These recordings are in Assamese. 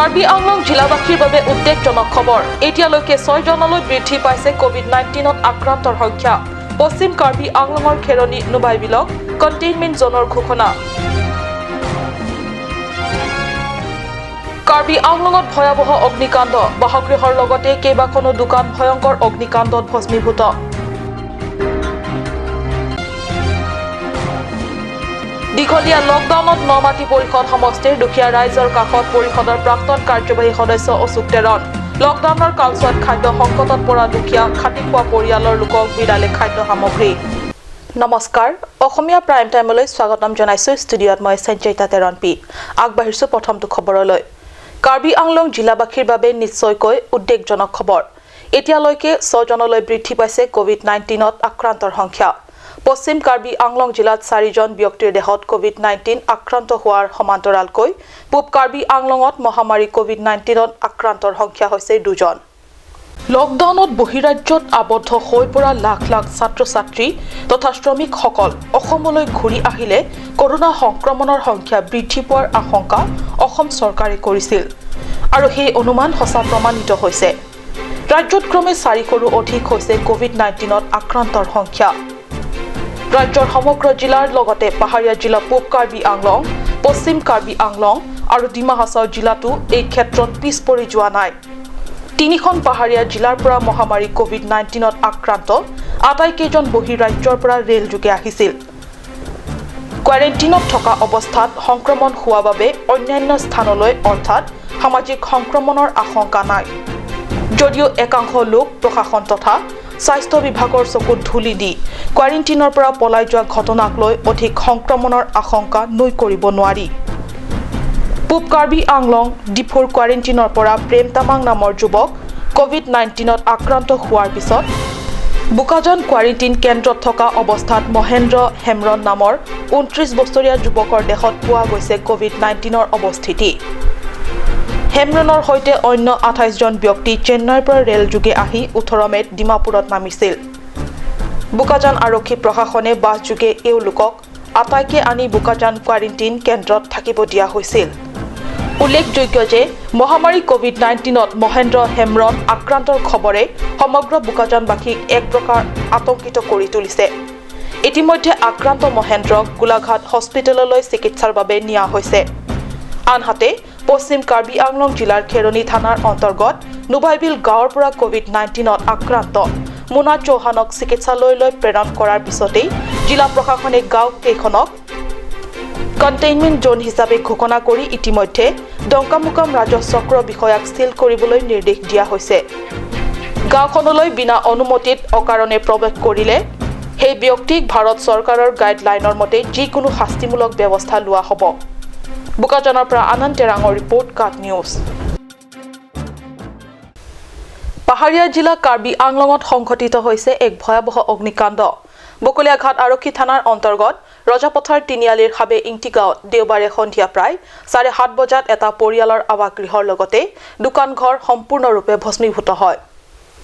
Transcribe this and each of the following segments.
কাৰ্বি আংলং জিলাবাসীৰ বাবে উদ্বেগজনক খবৰ। এতিয়ালৈকে 6 জনলৈ বৃদ্ধি পাইছে কোভিড-19ত আক্ৰান্তৰ সংখ্যা। পশ্চিম কাৰ্বি আংলঙৰ খেৰণি নোবাইবিলক কণ্টেইনমেণ্ট জ'নৰ ঘোষণা। কাৰ্বি আংলঙত ভয়াৱহ অগ্নিকাণ্ড। বাসগৃহৰ লগতে কেইবাখনো দোকান ভয়ংকৰ অগ্নিকাণ্ডত ভস্মীভূত। দীঘলীয়া লকডাউনত নমাটি পৰিষদ সমষ্টিৰ দুখীয়া ৰাইজৰ কাষত পৰিষদৰ প্ৰাক্তন কাৰ্যবাহী সদস্য অশোক তেৰণ। লকডাউনৰ কালচোৱাত খাদ্য সংকটত পৰা দুখীয়া খাটি খোৱা পৰিয়ালৰ লোকক বিলালে খাদ্য সামগ্ৰী। নমস্কাৰ, অসমীয়া প্ৰাইম টাইমলৈ স্বাগতম জনাইছোঁ। ষ্টুডিঅ'ত মই সঞ্জয়িতা তেৰণ পি। আগবাঢ়িছোঁ প্ৰথমটো খবৰলৈ। কাৰ্বি আংলং জিলাবাসীৰ বাবে নিশ্চয়কৈ উদ্বেগজনক খবৰ। এতিয়ালৈকে 6জনলৈ বৃদ্ধি পাইছে কোভিড-19ত আক্ৰান্তৰ সংখ্যা। পশ্চিম কাৰ্বি আংলং জিলাত চাৰিজন ব্যক্তিৰ দেহত কোভিড-19 আক্ৰান্ত হোৱাৰ সমান্তৰালকৈ পূব কাৰ্বি আংলঙত মহামাৰী কোভিড-19ত আক্ৰান্তৰ সংখ্যা হৈছে 2জন। লকডাউনত বহিৰাজ্যত আবদ্ধ হৈ পৰা লাখ লাখ ছাত্ৰ ছাত্ৰী তথা শ্ৰমিকসকল অসমলৈ ঘূৰি আহিলে কৰোণা সংক্ৰমণৰ সংখ্যা বৃদ্ধি পোৱাৰ আশংকা অসম চৰকাৰে কৰিছিল আৰু সেই অনুমান সঁচা প্ৰমাণিত হৈছে। ৰাজ্যত ক্ৰমে 400ৰো অধিক হৈছে কোভিড-19ত আক্ৰান্তৰ সংখ্যা। ৰাজ্যৰ সমগ্ৰ জিলাৰ লগতে পাহাৰীয়া জিলা পূব কাৰ্বি আংলং, পশ্চিম কাৰ্বি আংলং আৰু ডিমা হাছাও জিলাতো এই ক্ষেত্ৰত পিছ পৰি যোৱা নাই। তিনিখন পাহাৰীয়া জিলাৰ পৰা মহামাৰী কোভিড-19ত আক্ৰান্ত আটাইকেইজন বহিৰাজ্যৰ পৰা ৰেলযোগে আহিছিল। কোৱাৰেণ্টিনত থকা অৱস্থাত সংক্ৰমণ হোৱা বাবে অন্যান্য স্থানলৈ, অৰ্থাৎ সামাজিক সংক্ৰমণৰ আশংকা নাই যদিও একাংশ লোক প্ৰশাসন তথা স্বাস্থ্য বিভাগৰ চকুত ধূলি দি কোৱাৰেণ্টিনৰ পৰা পলাই যোৱা ঘটনাক লৈ অধিক সংক্ৰমণৰ আশংকা নুই কৰিব নোৱাৰি। পূব কাৰ্বি আংলং ডিফুৰ কোৱাৰেণ্টিনৰ পৰা প্ৰেম তামাং নামৰ যুৱক কোভিড-19ত আক্ৰান্ত হোৱাৰ পিছত বোকাজান কোৱাৰেণ্টিন কেন্দ্ৰত থকা অৱস্থাত মহেন্দ্ৰ হেমৰন নামৰ 29 বছৰীয়া যুৱকৰ দেহত পোৱা গৈছে কোভিড-19ৰ অৱস্থিতি। হেমৰনৰ সৈতে অন্য 28জন ব্যক্তি চেন্নাইৰ পৰা ৰেলযোগে আহি 18 মে'ত ডিমাপুৰত নামিছিল। বোকাজান আৰক্ষী প্ৰশাসনে বাছযোগে এওঁলোকক আটাইকে আনি বোকাজান কোৱাৰেণ্টিন কেন্দ্ৰত থাকিব দিয়া হৈছিল। উল্লেখযোগ্য যে মহামাৰী কোভিড-19ত মহেন্দ্ৰ হেমৰন আক্ৰান্তৰ খবৰে সমগ্ৰ বোকাজানবাসীক এক প্ৰকাৰ আতংকিত কৰি তুলিছে। ইতিমধ্যে আক্ৰান্ত মহেন্দ্ৰক গোলাঘাট হস্পিটেললৈ চিকিৎসাৰ বাবে নিয়া হৈছে। আনহাতে পশ্চিম কাৰ্বি আংলং জিলাৰ খেৰণি থানাৰ অন্তৰ্গত নোবাইবিল গাঁৱৰ পৰা কোভিড-19ত আক্ৰান্ত মোনা চৌহানক চিকিৎসালয়লৈ প্ৰেৰণ কৰাৰ পিছতেই জিলা প্ৰশাসনে গাঁও কেইখনক কণ্টেইনমেণ্ট জ'ন হিচাপে ঘোষণা কৰি ইতিমধ্যে ডংকামোকাম ৰাজহ চক্ৰ বিষয়াক চিল কৰিবলৈ নিৰ্দেশ দিয়া হৈছে। গাঁওখনলৈ বিনা অনুমতিত অকাৰণে প্ৰৱেশ কৰিলে সেই ব্যক্তিক ভাৰত চৰকাৰৰ গাইডলাইনৰ মতে যিকোনো শাস্তিমূলক ব্যৱস্থা লোৱা হ'ব। বোকাজানৰ পৰা আনন্দ টেৰাঙৰ ৰিপৰ্ট, কাট নিউজ। পাহাৰীয়া জিলা কাৰ্বি আংলঙত সংঘটিত হৈছে এক ভয়াৱহ অগ্নিকাণ্ড। বকলীয়াঘাট আৰক্ষী থানাৰ অন্তৰ্গত ৰজাপথাৰ তিনিআলিৰ হাবে ইংটি গাঁৱত দেওবাৰে সন্ধিয়া প্ৰায় 7:30 বজাত এটা পৰিয়ালৰ আৱাসগৃহৰ লগতে দোকানঘৰ সম্পূৰ্ণৰূপে ভস্মীভূত হয়।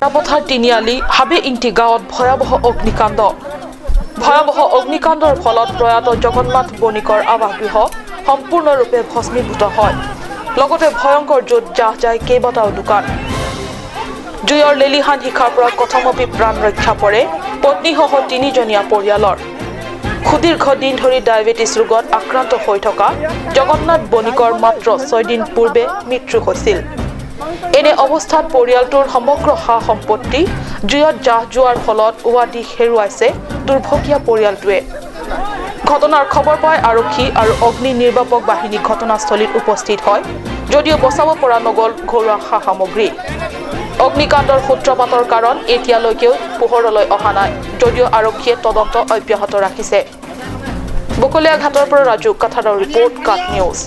ৰজাপথাৰ তিনিআলি হাবে ইংটি গাঁৱত ভয়াৱহ অগ্নিকাণ্ড। ভয়াৱহ অগ্নিকাণ্ডৰ ফলত প্ৰয়াত জগন্নাথ বণিকৰ আৱাসগৃহ সম্পূৰ্ণৰূপে ভস্মীভূত হয়। লগতে ভয়ংকৰ জুইত জাহ যায় কেইবাটাও দোকান। জুইৰ লেলিহান শিখাৰ পৰা কথমপি প্ৰাণ ৰক্ষা পৰে পত্নীসহ তিনিজনীয়া পৰিয়ালৰ। সুদীৰ্ঘ দিন ধৰি ডায়েবেটিছ ৰোগত আক্ৰান্ত হৈ থকা জগন্নাথ বণিকৰ মাত্ৰ 6 দিন পূৰ্বে মৃত্যু হৈছিল। এনে অৱস্থাত পৰিয়ালটোৰ সমগ্ৰ সা সম্পত্তি জুইত জাহ যোৱাৰ ফলত উৱাদিশ হেৰুৱাইছে দুৰ্ভগীয়া পৰিয়ালটোৱে। ঘটনাৰ খবৰ পাই আৰক্ষী আৰু অগ্নি নিৰ্বাপক বাহিনী ঘটনাস্থলীত উপস্থিত হয় যদিও বচাব পৰা নগ'ল ঘৰুৱা সা সামগ্ৰী। অগ্নিকাণ্ডৰ সূত্ৰপাতৰ কাৰণ এতিয়ালৈকেও পোহৰলৈ অহা নাই যদিও আৰক্ষীয়ে তদন্ত অব্যাহত ৰাখিছে। বকলীয়াঘাটৰ পৰা ৰাজু কাথাৰৰ ৰিপৰ্ট, কাট নিউজ।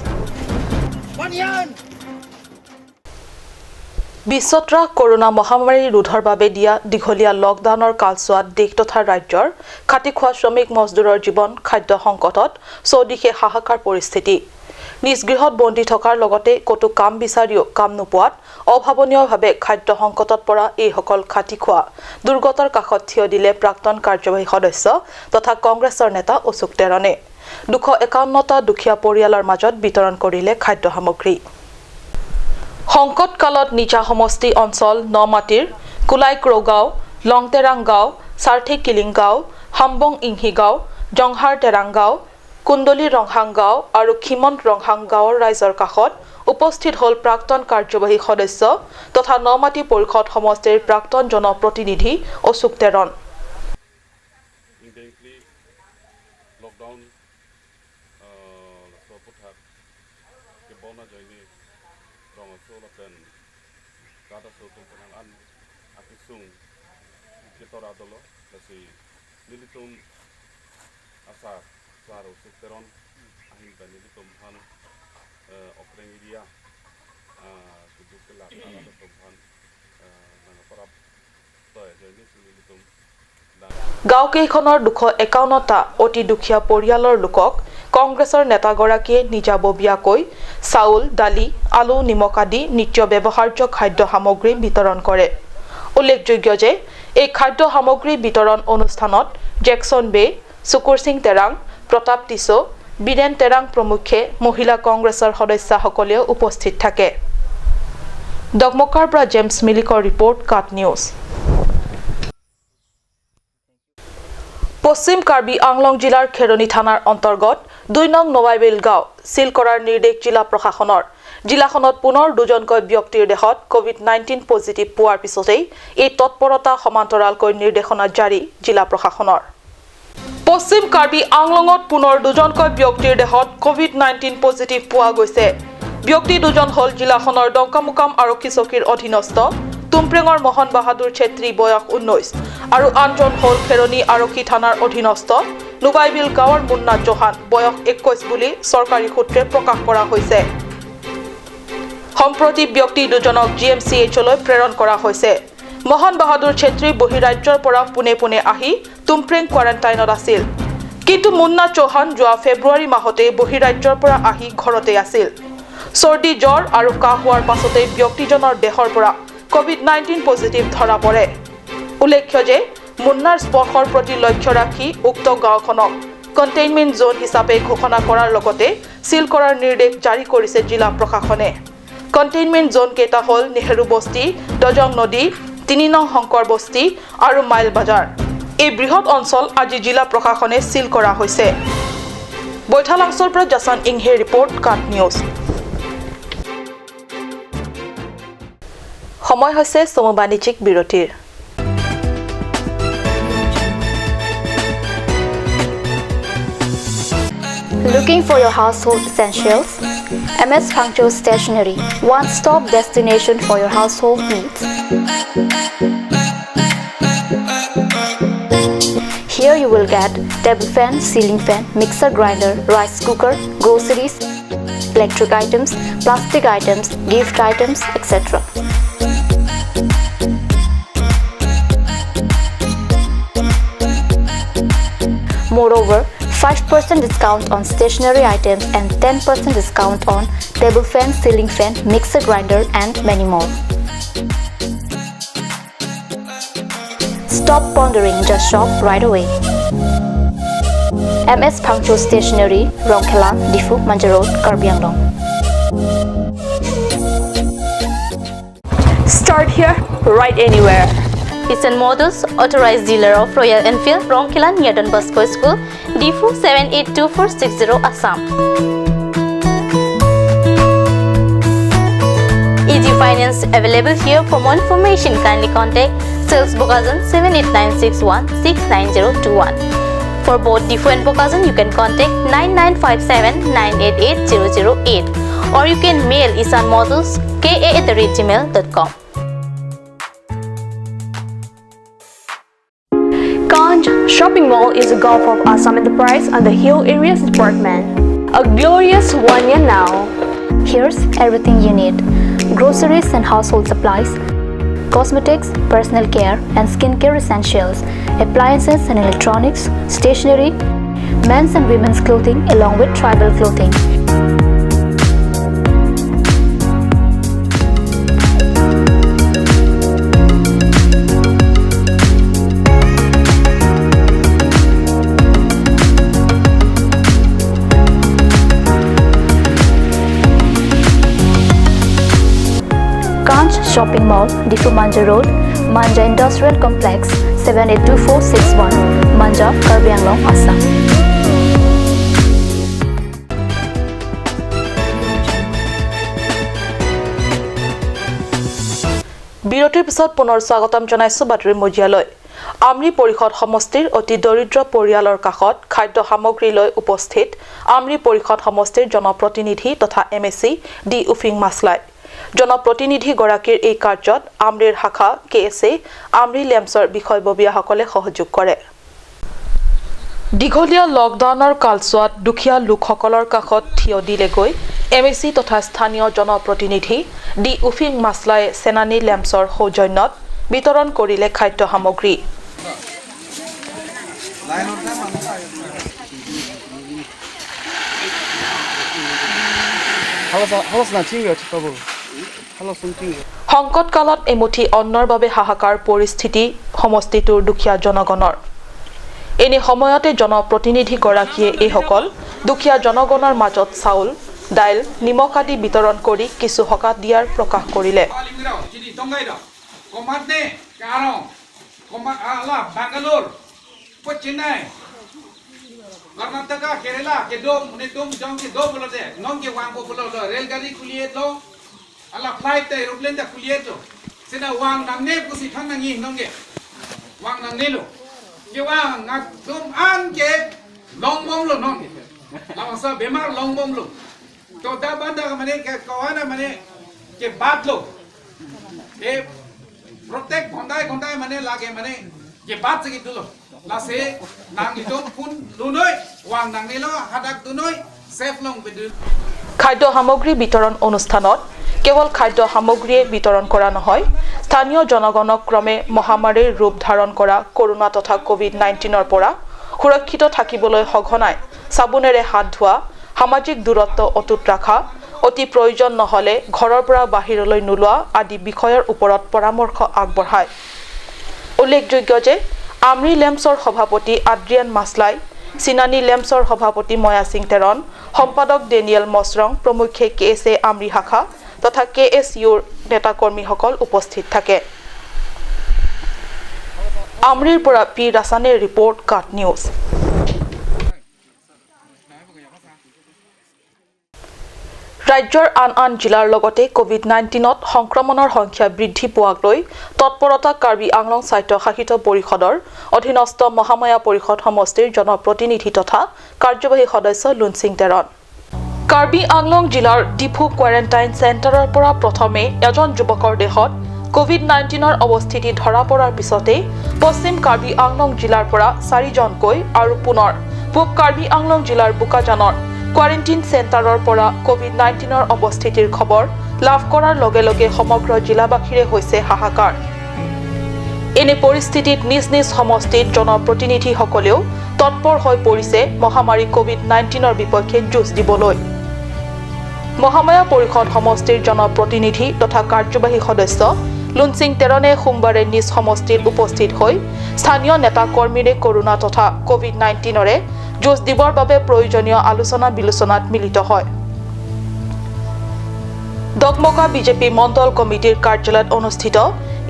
বিশ্বত্ৰাস কৰোণা মহামাৰী ৰোধৰ বাবে দিয়া দীঘলীয়া লকডাউনৰ কালচোৱাত দেশ তথা ৰাজ্যৰ খাটি খোৱা শ্ৰমিক মজদুৰৰ জীৱন খাদ্য সংকটত চৌদিশে হাহাকাৰ পৰিস্থিতি। নিজ গৃহত বন্দী থকাৰ লগতে ক'তো কাম বিচাৰিও কাম নোপোৱাত অভাৱনীয়ভাৱে খাদ্য সংকটত পৰা এইসকল খাটি খোৱা দুৰ্গতৰ কাষত থিয় দিলে প্ৰাক্তন কাৰ্যবাহী সদস্য তথা কংগ্ৰেছৰ নেতা অশোক টেৰণে। 251টা দুখীয়া পৰিয়ালৰ মাজত বিতৰণ কৰিলে খাদ্য সামগ্ৰী। সংকটকালত নিজা সমষ্টি অঞ্চল নমাটিৰ কুলাইক্ৰ গাঁও, লংতেৰাং গাঁও, চাৰ্থি কিলিং গাঁও, হাম্বং ইংহি গাঁও, জংহাৰ তেৰাং গাঁও, কুণ্ডলী ৰংহাং গাঁও আৰু খিমন্ত ৰংহাং গাঁৱৰ ৰাইজৰ কাষত উপস্থিত হ'ল প্ৰাক্তন কাৰ্যবাহী সদস্য তথা নমাটি পৰিষদ সমষ্টিৰ প্ৰাক্তন জনপ্ৰতিনিধি Ashok Teron. Lockdown so puthak ke bona joini rong so la ten kata so tung tenang an akisung ke tora dolo lasi nilitum asa saro teron ahim ta nilitum han okreng area ke la ala to han nang parap toy joini nilitum. গাঁওকেইখনৰ 251টা অতি দুখীয়া পৰিয়ালৰ লোকক কংগ্ৰেছৰ নেতাগৰাকীয়ে নিজাববীয়াকৈ চাউল, দালি, আলু, নিমখ আদি নিত্য ব্যৱহাৰ্য খাদ্য সামগ্ৰী বিতৰণ কৰে। উল্লেখযোগ্য যে এই খাদ্য সামগ্ৰী বিতৰণ অনুষ্ঠানত জেকচন বে, চুকুৰ সিং তেৰাং, প্ৰতাপ টিছো, বীৰেন তেৰাং প্ৰমুখ্যে মহিলা কংগ্ৰেছৰ সদস্যাসকলেও উপস্থিত থাকে। ডকমকাৰ পৰা জেমছ মিলিকৰ ৰিপৰ্ট, কাট নিউজ। পশ্চিম কাৰ্বি আংলং জিলাৰ খেৰণি থানাৰ অন্তৰ্গত 2 নং নৱাইবেল গাঁও চিল কৰাৰ নিৰ্দেশ জিলা প্ৰশাসনৰ। জিলাখনত পুনৰ দুজনকৈ ব্যক্তিৰ দেহত কোভিড-19 পজিটিভ পোৱাৰ পিছতেই এই তৎপৰতা সমান্তৰালকৈ নিৰ্দেশনা জাৰি জিলা প্ৰশাসনৰ। পশ্চিম কাৰ্বি আংলঙত পুনৰ দুজনকৈ ব্যক্তিৰ দেহত কোভিড-19 পজিটিভ পোৱা গৈছে। ব্যক্তি দুজন হ'ল জিলাখনৰ ডংকামুকাম আৰক্ষী চকীৰ অধীনস্থ তুমপ্ৰেঙৰ মোহন বাহাদুৰ চেত্ৰী, বয়স 19, আৰু আনজন হ'ল খেৰণি আৰক্ষী থানাৰ অধীনস্থ নুবাইবিল গাঁৱৰ মুন্না চৌহান, বয়স 21 বুলি চৰকাৰী সূত্ৰে প্ৰকাশ কৰা হৈছে। সম্প্ৰতি ব্যক্তি দুজনক GMCHলৈ প্ৰেৰণ কৰা হৈছে। মোহন বাহাদুৰ চেত্ৰী বহিৰাজ্যৰ পৰা পোনে পোনে আহি তুমপ্ৰেং কোৱাৰেণ্টাইনত আছিল, কিন্তু মুন্না চৌহান যোৱা ফেব্ৰুৱাৰী মাহতে বহিৰাজ্যৰ পৰা আহি ঘৰতে আছিল। চৰ্দি, জ্বৰ আৰু কাহ হোৱাৰ পাছতেই ব্যক্তিজনৰ দেহৰ পৰা কোভিড-19 পজিটিভ ধৰা পৰে। উল্লেখ্য যে মুন্নাৰ স্পৰ্শৰ প্ৰতি লক্ষ্য ৰাখি উক্ত গাঁওখনক কণ্টেইনমেণ্ট জ'ন হিচাপে ঘোষণা কৰাৰ লগতে চিল কৰাৰ নিৰ্দেশ জাৰি কৰিছে জিলা প্ৰশাসনে। কণ্টেইনমেণ্ট জ'ন কেইটা হ'ল নেহেৰু বস্তি, দজং নদী, 3 নং শংকৰ বস্তি আৰু মাইল বজাৰ। এই বৃহৎ অঞ্চল আজি জিলা প্ৰশাসনে চিল কৰা হৈছে। বৈঠালাংছৰ পৰা জাছান ইংহে ৰিপৰ্ট, কাট নিউজ। সময় হৈছে চমু বাণিজ্যিক বিৰতিৰ। Looking for your household essentials? MS Phangcho Stationery, one-stop destination for your household needs. Here you will get table fan, ceiling fan, mixer grinder, rice cooker, groceries, electric items, plastic items, gift items, etc. Moreover, 5% discount on stationery items and 10% discount on table fan, ceiling fan, mixer grinder and many more. Stop pondering, just shop right away. MS Phangcho Stationery, Rongkhelang, Diphu, Manja Road, Karbi Anglong. Start here, right anywhere. Eastern Motors, authorized dealer of Royal Enfield, Rongkhelang, near Don Bosco School, Diphu 782460, Assam. Easy finance available here. For more information, kindly contact Sales Bokajan 78961 69021. For both Diphu and Bokajan, you can contact 9957 988 008 or you can mail isanmodelska@gmail.com. Ganj Shopping Mall is a Gulf of Assam Enterprise and the Hill Areas Department. A glorious 1 year now. Here's everything you need: groceries and household supplies, cosmetics, personal care and skincare essentials, appliances and electronics, stationery, men's and women's clothing along with tribal clothing. Shopping Mall, Diphu Manja Road, Manja Industrial Complex, 782461, Manja, Karbi Anglong, Assam. বিৰতিৰ পিছত পুনৰ স্বাগতম জনাইছো বাতৰি মজিয়ালৈ। আমৰি পৰিষদ সমষ্টিৰ অতি দৰিদ্ৰ পৰিয়ালৰ কাষত খাদ্য সামগ্ৰী লৈ উপস্থিত আমৰি পৰিষদ সমষ্টিৰ জনপ্ৰতিনিধি তথা MSc D Uphing Maslai. জনপ্ৰতিনিধিগৰাকীৰ এই কাৰ্যত আমৰিৰ শাখা KSA আমৰি লেম্পছৰ বিষয়ববীয়াসকলে সহযোগ কৰে। দীঘলীয়া লকডাউনৰ কালচোৱাত দুখীয়া লোকসকলৰ কাষত থিয় দিলেগৈ MSc তথা স্থানীয় জনপ্ৰতিনিধি ডি উফিং মাছলাই সেনানী লেম্পছৰ সৌজন্যত বিতৰণ কৰিলে খাদ্য সামগ্ৰী। সংকটকালত এমুঠি অন্নৰ বাবে হাহাকাৰ পৰিস্থিতি সমষ্টিটোৰ দুখীয়া জনগণৰ। এনে সময়তে জনপ্ৰতিনিধিগৰাকীয়ে এইসকল দুখীয়া জনগণৰ মাজত চাউল, দাইল, নিমখ আদি বিতৰণ কৰি কিছু সকাহ দিয়াৰ প্ৰকাশ কৰিলে। প্রত্যেক ঘন্টায় ঘন্টায় মানে লাগে মানে যে বাদ থেকে তুলো লাসে নাং ইতো ফুন লুনই ওয়াং নাং নিলো হাদাক দুনই সেফ লং বিদু। খাদ্য সামগ্ৰী বিতৰণ অনুষ্ঠানত কেৱল খাদ্য সামগ্ৰীয়ে বিতৰণ কৰা নহয়, স্থানীয় জনগণক ক্ৰমে মহামাৰীৰ ৰূপ ধাৰণ কৰা কৰোনা তথা কোভিড-19ৰ পৰা সুৰক্ষিত থাকিবলৈ সঘনাই চাবোনেৰে হাত ধোৱা, সামাজিক দূৰত্ব অটুট ৰাখা, অতি প্ৰয়োজন নহ'লে ঘৰৰ পৰা বাহিৰলৈ নোলোৱা আদি বিষয়ৰ ওপৰত পৰামৰ্শ আগবঢ়ায়। উল্লেখযোগ্য যে আমৰি লেম্পছৰ সভাপতি আদ্ৰিয়ান মাছলাই, চিনানী লেম্পছৰ সভাপতি ময়া সিং তেৰণ, সম্পাদক ডেনিয়েল মছৰং প্ৰমুখ্যে KSA আমৰি শাখা তথা KSUৰ নেতাকৰ্মীসকল উপস্থিত থাকে। আমৰিৰ পৰা পি ৰাছানীৰ ৰিপৰ্ট, কাট নিউজ। ৰাজ্যৰ আন আন জিলাৰ লগতে কোভিড-19ত সংক্ৰমণৰ সংখ্যা বৃদ্ধি পোৱাক লৈ তৎপৰতা কাৰ্বি আংলং স্বায়ত্তশাসিত পৰিষদৰ অধীনস্থ মহামায়া পৰিষদ সমষ্টিৰ জনপ্ৰতিনিধি তথা কাৰ্যবাহী সদস্য লুনসিং তেৰণ। কাৰ্বি আংলং জিলাৰ ডিফু কোৱাৰেণ্টাইন চেণ্টাৰৰ পৰা প্ৰথমে এজন যুৱকৰ দেহত কোভিড-19ৰ অৱস্থিতি ধৰা পৰাৰ পিছতেই পশ্চিম কাৰ্বি আংলং জিলাৰ পৰা চাৰিজনকৈ আৰু পুনৰ পূব কাৰ্বি আংলং জিলাৰ বোকাজানৰ কোৱাৰেণ্টাইন চেণ্টাৰৰ পৰা কোভিড-19ৰ অৱস্থিতিৰ খবৰ লাভ কৰাৰ লগে লগে সমগ্ৰ জিলাবাসীৰে হৈছে হাহাকাৰ। এনে পৰিস্থিতিত নিজ নিজ সমষ্টিত জনপ্ৰতিনিধিসকলেও তৎপৰ হৈ পৰিছে মহামাৰী কোভিড-19ৰ বিপক্ষে যুঁজ দিবলৈ। মহামায়া পৰিষদ সমষ্টিৰ জনপ্ৰতিনিধি তথা কাৰ্যবাহী সদস্য লুনসিং তেৰণে সোমবাৰে নিজ সমষ্টিত উপস্থিত হৈ স্থানীয় নেতাকৰ্মীৰে কৰোনা তথা কোভিড-19ৰে যুঁজ দিবৰ বাবে প্ৰয়োজনীয় আলোচনা বিলোচনাত মিলিত হয়। দকমকা বিজেপি মণ্ডল কমিটিৰ কাৰ্যালয়ত অনুষ্ঠিত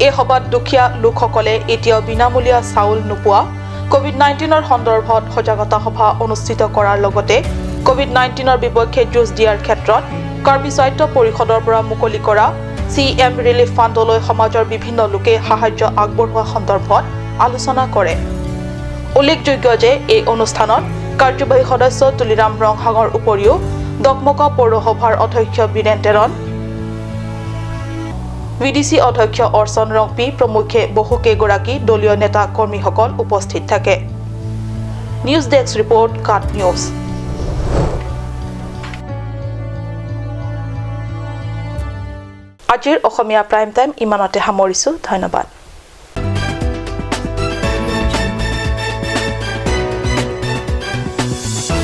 এই সভাত দুখীয়া লোকসকলে এতিয়াও বিনামূলীয়া চাউল নোপোৱা কোভিড-19ৰ সন্দৰ্ভত সজাগতা সভা অনুষ্ঠিত কৰাৰ লগতে কোভিড-19ৰ বিপক্ষে যুঁজ দিয়াৰ ক্ষেত্ৰত কাৰ্বি স্বায়ত্ত পৰিষদৰ পৰা মুকলি কৰা CM relief ফাণ্ডলৈ সমাজৰ বিভিন্ন লোকে সাহায্য আগবঢ়োৱা সন্দৰ্ভত আলোচনা কৰে। উল্লেখযোগ্য যে এই অনুষ্ঠানত কাৰ্যবাহী সদস্য তুলিৰাম ৰংহাঙৰ উপৰিও দকমকা পৌৰসভাৰ অধ্যক্ষ বীৰেন তেৰণ, VDC অধ্যক্ষ অৰ্চন ৰংপি প্ৰমুখ্যে বহুকেইগৰাকী দলীয় নেতা কৰ্মীসকল উপস্থিত থাকে। নিউজ ডেস্ক ৰিপৰ্ট, কাট নিউজ। আজিৰ অসমীয়া প্ৰাইম টাইম ইমানতে সামৰিছো। ধন্যবাদ।